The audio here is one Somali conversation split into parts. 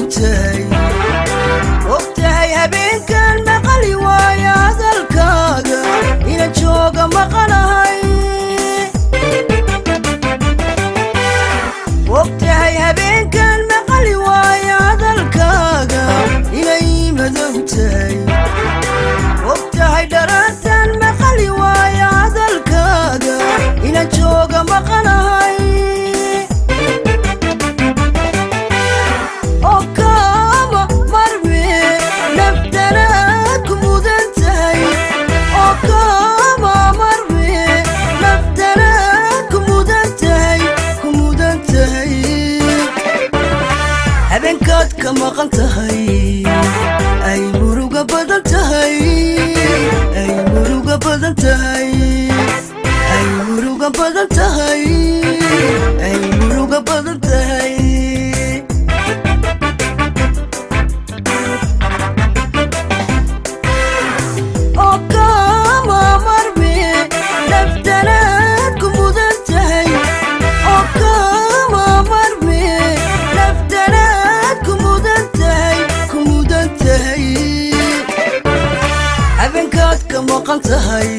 Tahay ogtahay habeenkan maqali waaya hadalkaaga ina jooga maqanahay. Ogtahay habeenkan maqali waaya hadalkaaga inay madow tahay. Ogtahay dharaartan maqali waaya hadalkaaga ina jooga maqanahay. Habeenkaad ka maqan tahay ay muruga badan tahay, ay muruga badan tahay, ay muruga badan tahay, ay muruga badan tahay. Oo kama marme naftanaad ku mudan tahay, oo kama marme naftanaad ku mudan tahay, ku mudan tahay. Habeenkaad ka maqan tahay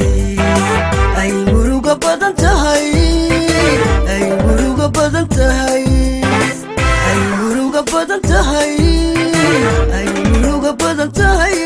ay muruga badan tahay, ay muruga badan tahay, ay muruga badan tahay, ay muruga badan tahay.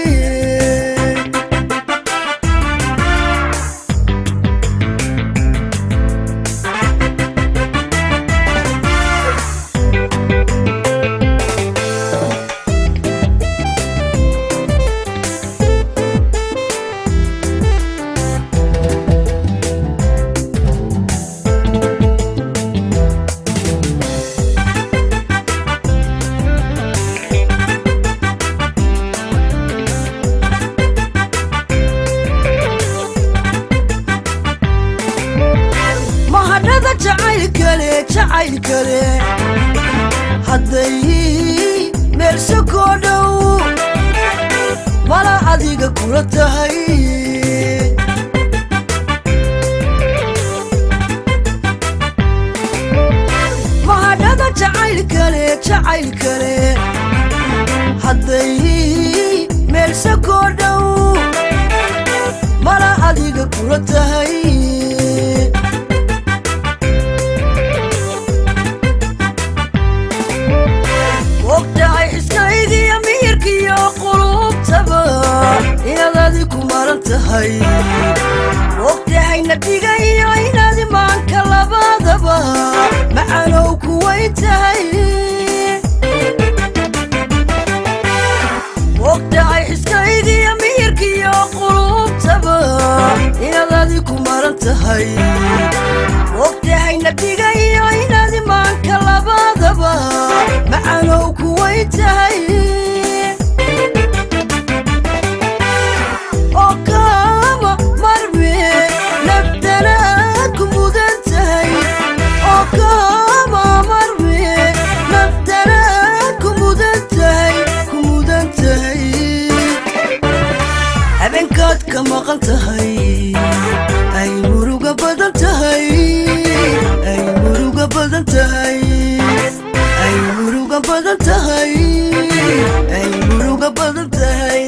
Mahadhada jacaylkale, jacaylkale hadday meel sokoo dhow mala adiga kula tahay. Mahadhada jacaylkale, jacaylkale hadday meel sokoo dhow mala adiga kula tahay. Ogtahay xiskaygiyo miyirkiyo qulubtaba inaad adi ku maran tahay. Ogtahay nabdiga iyo inaad imaanka labadaba macanow kuwayn tahay. Ogtahay xiskaygiyo miyirkiyo qulubtaba inaad adi ku maran tahay. Ogtahay nabdiga iyo inaad imaanka labadaba macanow kuwayn tahay. Oo kama marme naftanaad ku mudan tahay, oo kama marme naftanaad ku mudan tahay, ku mudan tahay. Habeenkaad ka maqan tahay ay muruga badan tahay, ay muruga badan tahay, ay muruga badan tahay, ay muruga badan tahay.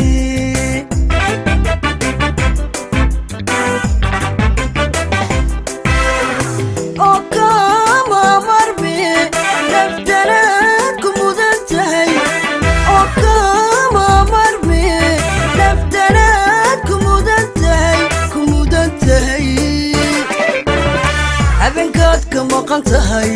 Oo kama marme naftanaad ku mudan tahay, oo kama marme naftanaad ku mudan tahay, ku mudan tahay. Habeenkaad ka maqan tahay